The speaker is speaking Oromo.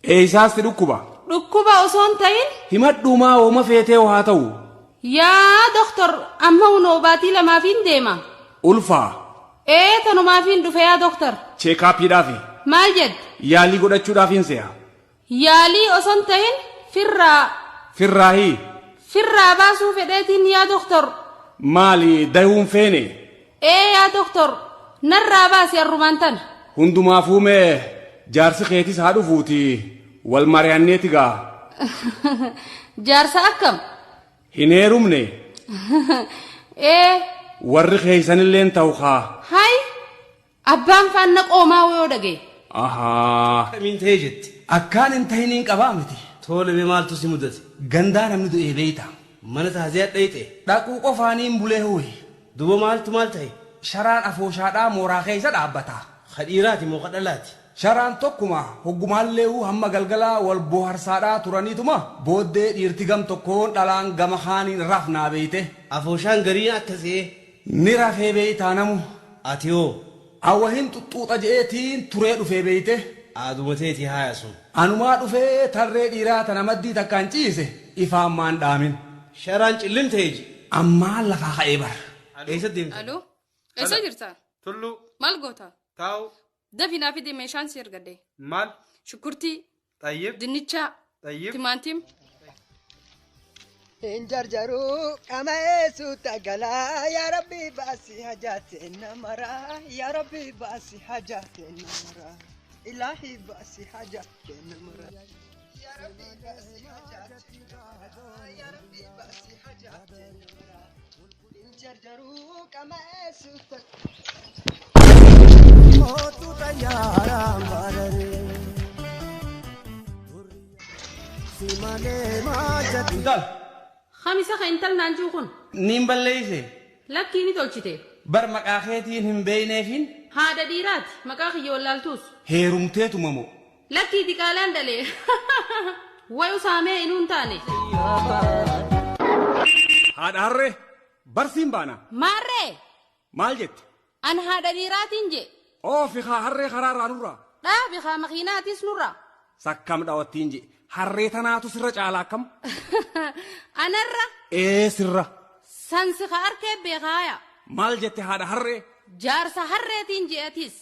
Eeysaas si dhukkuba? Dhukkuba osoo hin ta'in. Himadhuumaa ooma feetee haa ta'u. Yaa doktor, amma hunoo baatii lamaafiin deema. Ulfaa. Ee, tanumaafiin dhufe yaa doktor. Check-upiidhaafi. Maal jette? Yaalii godhachuudhaafiin se'a. Yaalii osoo hin ta'in firraa. Firraahii. Firraa baasuu fedheetiin yaa doktor. Maali, dayuun feene? Ee yaa doktor, narraa baasi arrumaan tana. Hundumaafuu mee jaarsi keetis haa dhufuuti wal mari'anneeti gaa. Jaarsa akkam? Hin heerumne? Ee. Warri keeysanilleen ta'u kaa. Hay! Abbaan faanna qoomaa yoo dhagaye. Ahaa. Kamiin ta'ee jetti? Akkaan hin tahiniin qabaa miti. Tole, mee maaltu si mudate? Gandaa namni du'ee beeyta. Mana taazee dhayxe? Dhaquu qofaaniin bulee huuyi. Duuba maaltu maal ta'e? Sharaan afooshaadhaa mooraa keessa dhaabbata. Ka dhiiraati moo ka dhalaati? Sharaan tokkuma. Hoggumaallee hamma galgalaa wal boharsaadhaa turaniituma booddee dhiirti gam tokkoon, dhalaan gama kaaniin rafnaa beeyte. Afooshaan gariin akkasii. Ni rafee beeytaa namu. Ati hoo? Awwahin xuxxuuxa je'eetiin turee dhufee beeyte. Aaduma teetii haaya sun. Anumaa dhufee tarree dhiiraa tana maddii takkaan ciise, ifaan maan dhaamin. Sharaan cillim ta'e ji. Ammaan lafaa ka'ee bar. Eessa deemte? Aloo, eessa jirta? Tulluu. Maal goota? Taa'u. Dafii naa fidi, meeshaan si ergadhe. Maal? Shunkurtii. Xayyib. Dinnicha. Xayyib. Timaantim. Hin jarjaruu qama'eessu tagalaa, yaa Rabbi baasi hajaate namaraa, yaa Rabbi baasi hajaate namaraa, Ilaahi baasi hajaate namaraa, yaa Rabbi baasi hajaate namaraa, yaa Rabbi baasi hajaate namaraa. Hin jarjaruu qama'eessu tagalaa. Mootu xayyaaraan bararee. Si malee maal jatti? Intal. Kamisa ka intal naan jiru kun. Niin balleeyse. Lakkii, ni tolchite. Bar maqaa keetiin hin beeyneefin. Haadha dhiiraati. Maqaa kiyya wallaaltuus. Heerumteetuma moo? Lakkii, diqaalaan dhalee. Wayu saamee inuu hin taane. Haadha harree, barsiin baana. Maarree? Maal jette? An haadha dhiiraatiin je. Oofi kaa harree karaa irraa nurraa. Dhaabi kaa makiinaatis nurra. Sakkam dhawattiin je. Harree tanaatu sirra caalaa akkam? Anarra. Ee, sirra. Sansi ka arkee beekaaya. Maal jette, haadha harree? Jaarsa harreetiin je'atis.